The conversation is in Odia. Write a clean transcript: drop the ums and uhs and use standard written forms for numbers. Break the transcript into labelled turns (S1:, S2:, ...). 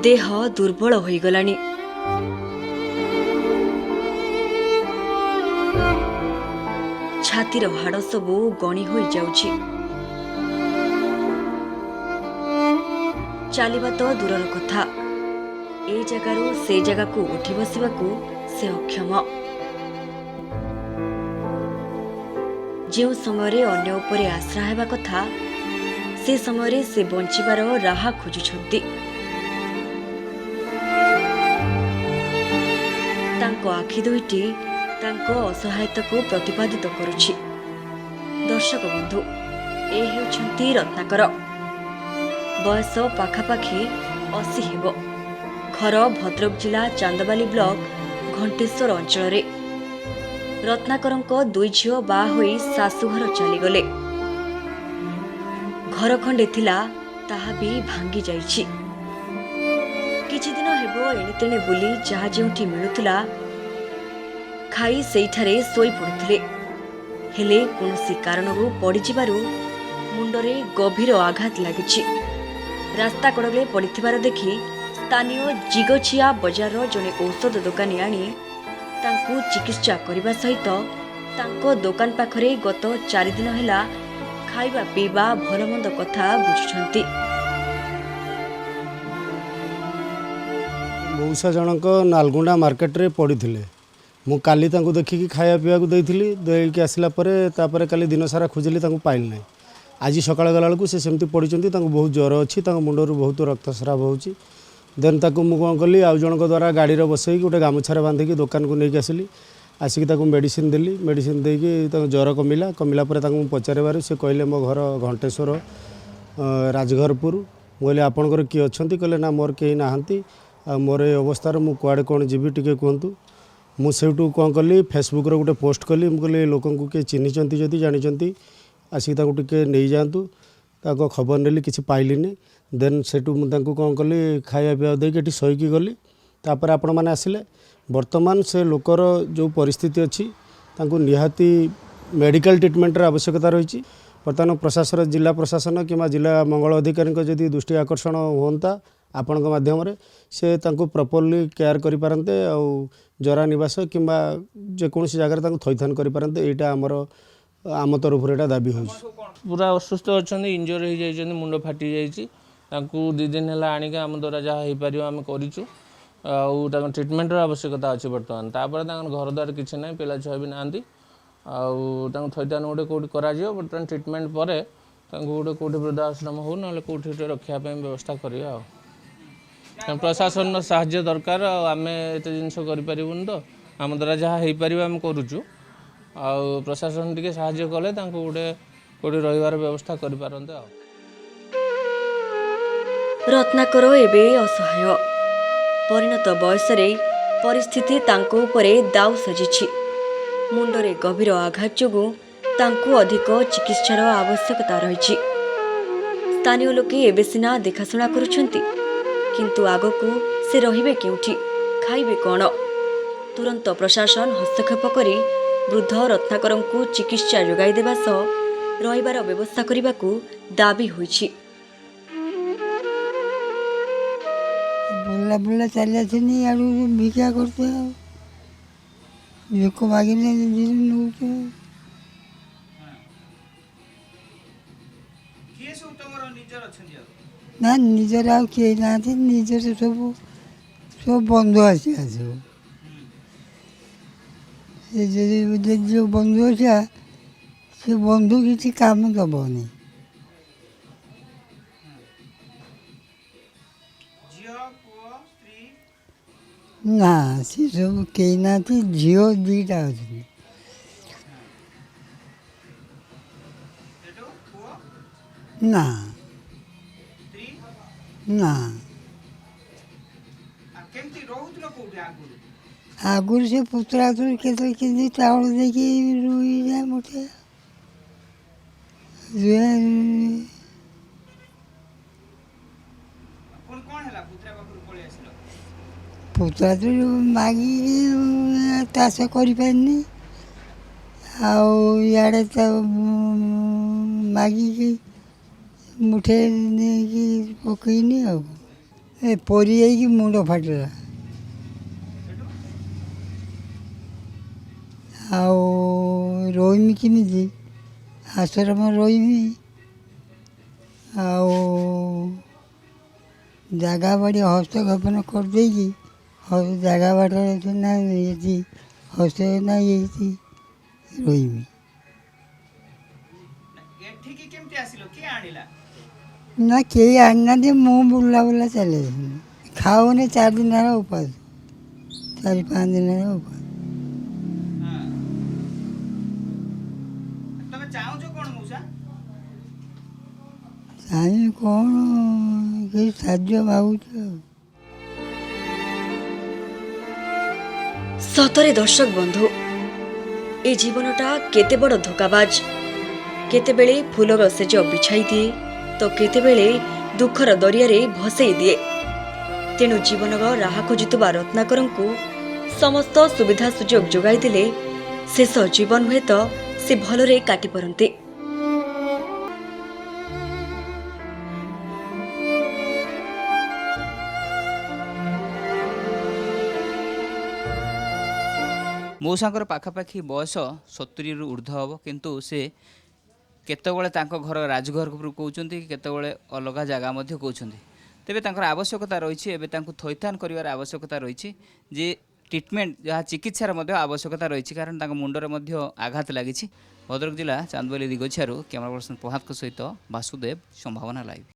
S1: ଦେହ ଦୁର୍ବଳ ହୋଇଗଲାଣି। ଛାତିର ହାଡ଼ ସବୁ ଗଣି ହୋଇଯାଉଛି। ଚାଲିବା ତ ଦୂରର କଥା, ଏ ଜାଗାରୁ ସେ ଜାଗାକୁ ଉଠି ବସିବାକୁ ସେ ଅକ୍ଷମ। ଯେଉଁ ସମୟରେ ଅନ୍ୟ ଉପରେ ଆଶ୍ରା ହେବା କଥା, ସେ ସମୟରେ ସେ ବଞ୍ଚିବାର ରାହା ଖୋଜୁଛନ୍ତି। ତାଙ୍କ ଆଖି ଦୁଇଟି ତାଙ୍କ ଅସହାୟତାକୁ ପ୍ରତିପାଦିତ କରୁଛି। ଦର୍ଶକ ବନ୍ଧୁ, ଏ ହେଉଛନ୍ତି ରତ୍ନାକର। ବୟସ ପାଖାପାଖି 80 ହେବ। ଘର ଭଦ୍ରକ ଜିଲ୍ଲା ଚାନ୍ଦବାଲି ବ୍ଲକ ଘଣ୍ଟେଶ୍ୱର ଅଞ୍ଚଳରେ। ରତ୍ନାକରଙ୍କ ଦୁଇ ଝିଅ ବାହା ହୋଇ ଶାଶୁଘର ଚାଲିଗଲେ। ଘର ଖଣ୍ଡେ ଥିଲା, ତାହା ବି ଭାଙ୍ଗି ଯାଇଛି। କିଛିଦିନ ହେବ ଏଣେତେଣେ ବୁଲି ଯାହା ଯେଉଁଠି ମିଳୁଥିଲା ଖାଇ ସେଇଠାରେ ଶୋଇପଡ଼ୁଥିଲେ। ହେଲେ କୌଣସି କାରଣରୁ ପଡ଼ିଯିବାରୁ ମୁଣ୍ଡରେ ଗଭୀର ଆଘାତ ଲାଗିଛି। ରାସ୍ତା କଡ଼ରେ ପଡ଼ିଥିବାର ଦେଖି ସ୍ଥାନୀୟ ଜିଗଛିଆ ବଜାରର ଜଣେ ଔଷଧ ଦୋକାନୀ ଆଣି ତାଙ୍କୁ ଚିକିତ୍ସା କରିବା ସହିତ ତାଙ୍କ ଦୋକାନ ପାଖରେ ଗତ 4 ଦିନ ହେଲା ଖାଇବା ପିଇବା ଭଲମନ୍ଦ କଥା ବୁଝୁଛନ୍ତି।
S2: ମଉସା ଜଣଙ୍କ ନାଲଗୁଣ୍ଡା ମାର୍କେଟରେ ପଡ଼ିଥିଲେ। ମୁଁ କାଲି ତାଙ୍କୁ ଦେଖିକି ଖାଇବା ପିଇବାକୁ ଦେଇଥିଲି। ଦେଇକି ଆସିଲା ପରେ, ତାପରେ କାଲି ଦିନସାରା ଖୋଜିଲି, ତାଙ୍କୁ ପାଇଲି ନାହିଁ। ଆଜି ସକାଳେ ଗଲାବେଳକୁ ସେ ସେମିତି ପଡ଼ିଛନ୍ତି। ତାଙ୍କୁ ବହୁତ ଜ୍ୱର ଅଛି, ତାଙ୍କ ମୁଣ୍ଡରୁ ବହୁତ ରକ୍ତସ୍ରାବ ହେଉଛି। ଦେନ୍ ତାକୁ ମୁଁ କ'ଣ କଲି, ଆଉ ଜଣଙ୍କ ଦ୍ୱାରା ଗାଡ଼ିରେ ବସେଇକି ଗୋଟେ ଗାମୁଛାରେ ବାନ୍ଧିକି ଦୋକାନକୁ ନେଇକି ଆସିଲି। ଆସିକି ତାକୁ ମେଡ଼ିସିନ ଦେଲି। ମେଡ଼ିସିନ ଦେଇକି ତାଙ୍କ ଜ୍ୱର କମିଲା। କମିଲା ପରେ ତାଙ୍କୁ ମୁଁ ପଚାରିବାରୁ ସେ କହିଲେ, ମୋ ଘର ଘଣ୍ଟେଶ୍ୱର ରାଜଘରପୁର। ମୁଁ କହିଲି, ଆପଣଙ୍କର କିଏ ଅଛନ୍ତି? କହିଲେ, ନା, ମୋର କେହି ନାହାନ୍ତି ଆଉ ମୋର ଏ ଅବସ୍ଥାରେ ମୁଁ କୁଆଡ଼େ କ'ଣ ଯିବି, ଟିକେ କୁହନ୍ତୁ। ମୁଁ ସେଇଠୁ କ'ଣ କଲି, ଫେସବୁକ୍ରେ ଗୋଟେ ପୋଷ୍ଟ କଲି। ମୁଁ କହିଲି, ଏ ଲୋକଙ୍କୁ କିଏ ଚିହ୍ନିଛନ୍ତି ଯଦି, ଜାଣିଛନ୍ତି, ଆସିକି ତାଙ୍କୁ ଟିକେ ନେଇଯାଆନ୍ତୁ। ତାଙ୍କ ଖବର ନେଲି, କିଛି ପାଇଲିନି। ଦେନ୍ ସେଇଠୁ ମୁଁ ତାଙ୍କୁ କ'ଣ କଲି, ଖାଇବା ପିଇବା ଦେଇକି ଏଠି ଶୋଇକି ଗଲି। ତାପରେ ଆପଣମାନେ ଆସିଲେ। ବର୍ତ୍ତମାନ ସେ ଲୋକର ଯେଉଁ ପରିସ୍ଥିତି ଅଛି, ତାଙ୍କୁ ନିହାତି ମେଡ଼ିକାଲ ଟ୍ରିଟମେଣ୍ଟର ଆବଶ୍ୟକତା ରହିଛି। ବର୍ତ୍ତମାନ ପ୍ରଶାସନ, ଜିଲ୍ଲା ପ୍ରଶାସନ କିମ୍ବା ଜିଲ୍ଲା ମଙ୍ଗଳ ଅଧିକାରୀଙ୍କ ଯଦି ଦୃଷ୍ଟି ଆକର୍ଷଣ ହୁଅନ୍ତା ଆପଣଙ୍କ ମାଧ୍ୟମରେ, ସେ ତାଙ୍କୁ ପ୍ରପରଲି କେୟାର କରିପାରନ୍ତେ ଆଉ ଜରା ନିବାସ କିମ୍ବା ଯେକୌଣସି ଜାଗାରେ ତାଙ୍କୁ ଥଇଥାନ କରିପାରନ୍ତେ। ଏଇଟା ଆମର, ଆମ ତରଫରୁ ଏଇଟା ଦାବି ହେଉଛି।
S3: ପୁରା ଅସୁସ୍ଥ ଅଛନ୍ତି, ଇଞ୍ଜୁରି ହେଇଯାଇଛନ୍ତି, ମୁଣ୍ଡ ଫାଟି ଯାଇଛି। ତାଙ୍କୁ 2 ଦିନ ହେଲା ଆଣିକି ଆମ ଦ୍ୱାରା ଯାହା ହେଇପାରିବ ଆମେ କରିଛୁ ଆଉ ତାଙ୍କ ଟ୍ରିଟମେଣ୍ଟର ଆବଶ୍ୟକତା ଅଛି ବର୍ତ୍ତମାନ। ତାପରେ ତାଙ୍କର ଘର ଦ୍ୱାର କିଛି ନାହିଁ, ପିଲା ଛୁଆ ବି ନାହାନ୍ତି ଆଉ ତାଙ୍କୁ ଥଇଥାନ ଗୋଟେ କେଉଁଠି କରାଯିବ। ବର୍ତ୍ତମାନ ଟ୍ରିଟମେଣ୍ଟ ପରେ ତାଙ୍କୁ ଗୋଟେ କେଉଁଠି ବୃଦ୍ଧାଶ୍ରମ ହଉ, ନହେଲେ କେଉଁଠି ଗୋଟେ ରଖିବା ପାଇଁ ବ୍ୟବସ୍ଥା କରିବା। ଆଉ କାରଣ ପ୍ରଶାସନର ସାହାଯ୍ୟ ଦରକାର ଆଉ ଆମେ ଏତେ ଜିନିଷ କରିପାରିବୁନି ତ। ଆମ ଦ୍ୱାରା ଯାହା ହେଇପାରିବ ଆମେ କରୁଛୁ ଆଉ ପ୍ରଶାସନ ଟିକେ ସାହାଯ୍ୟ କଲେ ତାଙ୍କୁ ଗୋଟେ କେଉଁଠି ରହିବାର ବ୍ୟବସ୍ଥା କରିପାରନ୍ତେ ଆଉ।
S1: ରତ୍ନାକର ଏବେ ଅସହାୟ। ପରିଣତ ବୟସରେ ପରିସ୍ଥିତି ତାଙ୍କ ଉପରେ ଦାଉ ସାଜିଛି। ମୁଣ୍ଡରେ ଗଭୀର ଆଘାତ ଯୋଗୁଁ ତାଙ୍କୁ ଅଧିକ ଚିକିତ୍ସାର ଆବଶ୍ୟକତା ରହିଛି। ସ୍ଥାନୀୟ ଲୋକେ ଏବେ ସିନା ଦେଖାଶୁଣା କରୁଛନ୍ତି, କିନ୍ତୁ ଆଗକୁ ସେ ରହିବେ କେଉଁଠି, ଖାଇବେ କ'ଣ? ତୁରନ୍ତ ପ୍ରଶାସନ ହସ୍ତକ୍ଷେପ କରି ବୃଦ୍ଧ ରତ୍ନାକରଙ୍କୁ ଚିକିତ୍ସା ଯୋଗାଇ ଦେବା ସହ ରହିବାର ବ୍ୟବସ୍ଥା କରିବାକୁ ଦାବି ହୋଇଛି।
S4: ବୁଲା ବୁଲା ଚାଲି ଆସିନି। ଇଆଡ଼ୁ ଭିକ୍ଷା କରୁଛୁ ଆଉ ଲୋକ ମାଗିଲେ ନେଉଛୁ।
S5: କିଏ ସବୁ ତମର ନିଜର ଅଛନ୍ତି ଆଉ?
S4: ନା, ନିଜର ଆଉ କେହି ନାହାନ୍ତି। ନିଜର ସବୁ ସବୁ ବନ୍ଧୁ ଆସିବା ସବୁ। ସେ ଯେଉଁ ବନ୍ଧୁ ଆସିବା, ସେ ବନ୍ଧୁ କିଛି କାମ ଦେବନି।
S5: ଝିଅ, ପୁଅ, ସ୍ତ୍ରୀ?
S4: ନା, ସେ ସବୁ କେହି ନାହାନ୍ତି। ଝିଅ ଦୁଇଟା ଅଛନ୍ତି।
S5: ସେଠୁ ପୁଅ?
S4: ନା।
S5: ସ୍ତ୍ରୀ?
S4: ନା।
S5: ଆଉ କେମିତି ରହୁଥିଲ କୋଉଠି ଆଗରୁ?
S4: ଆଗରୁ ସେ ପୁତୁରା କେତେବେଳେ କେମିତି ଚାଉଳ ଦେଇକି ରୁହିଯାଏ ମୋତେ ରୁହେ।
S5: ପୁଣି କ'ଣ ହେଲା, ପୁତୁରା ପାଖରୁ ପଳେଇ ଆସିଲ?
S4: ପୁତୁରା ତ ମାଗିକି ଚାଷ କରିପାରିନି ଆଉ ଇଆଡ଼େ ତ ମାଗିକି ମୁଠେ ନେଇକି ପକେଇନି। ଆଉ ଏ ପରି ଯାଇକି ମୁଣ୍ଡ ଫାଟିଲା।
S5: ସେଠୁ?
S4: ଆଉ ରହିମି କେମିତି? ଆଶ୍ରମ ରହିମି ଆଉ ଜାଗା ବାଡ଼ି ହସ୍ତକ୍ଷେପଣ କରିଦେଇକି ଜାଗା ବାଡ଼ିରେ ନା ଏଠି ହସ୍ତ ନା ଏଇଠି ରହିମି।
S5: ନା, ଏଠିକି କେମିତି ଆସିଲ? କିଏ ଆଣିଲା?
S4: ନା, କେହି ଆଣିନାହାନ୍ତି, ମୁଁ ବୁଲା ବୁଲା ଚାଲି ଆସିଲି। ଖାଉନି, 4 ଦିନ ହେଲା ଉପାସ, 4-5 ଦିନ ହେଲା ଉପାସ।
S5: ହଁ, ତମେ ଚାହୁଁଛ କ'ଣ ମଉସା?
S4: ଚାହିଁବି କ'ଣ? କିଛି ସାହାଯ୍ୟ ଭାବୁଛି ଆଉ।
S1: ସତରେ ଦର୍ଶକ ବନ୍ଧୁ, ଏ ଜୀବନଟା କେତେ ବଡ଼ ଧୋକାବାଜ। କେତେବେଳେ ଫୁଲର ଶେଯ ବିଛାଇ ଦିଏ ତ କେତେବେଳେ ଦୁଃଖର ଦରିଆରେ ଭସେଇ ଦିଏ। ତେଣୁ ଜୀବନର ରାହା ଖୋଜୁଥିବା ରତ୍ନାକରଙ୍କୁ ସମସ୍ତ ସୁବିଧା ସୁଯୋଗ ଯୋଗାଇ ଦେଲେ ଶେଷ ଜୀବନ ହୁଏତ ସେ ଭଲରେ କାଟିପାରନ୍ତେ।
S5: ମଉସାଙ୍କର ପାଖାପାଖି ବୟସ 70ରୁ ଉର୍ଦ୍ଧ୍ୱ ହେବ, କିନ୍ତୁ ସେ କେତେବେଳେ ତାଙ୍କ ଘର ରାଜଘରପୁର କହୁଛନ୍ତି, କେତେବେଳେ ଅଲଗା ଜାଗା ମଧ୍ୟ କହୁଛନ୍ତି। ତେବେ ତାଙ୍କର ଆବଶ୍ୟକତା ରହିଛି, ଏବେ ତାଙ୍କୁ ଥଇଥାନ କରିବାର ଆବଶ୍ୟକତା ରହିଛି ଯେ ଟ୍ରିଟମେଣ୍ଟ ଯାହା ଚିକିତ୍ସାର ମଧ୍ୟ ଆବଶ୍ୟକତା ରହିଛି, କାରଣ ତାଙ୍କ ମୁଣ୍ଡରେ ମଧ୍ୟ ଆଘାତ ଲାଗିଛି। ଭଦ୍ରକ ଜିଲ୍ଲା ଚାନ୍ଦବାଲି ଦିଗଛିଆରୁ କ୍ୟାମେରା ପର୍ସନ ପ୍ରଭାତଙ୍କ ସହିତ ବାସୁଦେବ, ସମ୍ଭାବନା ଲାଇଭ୍।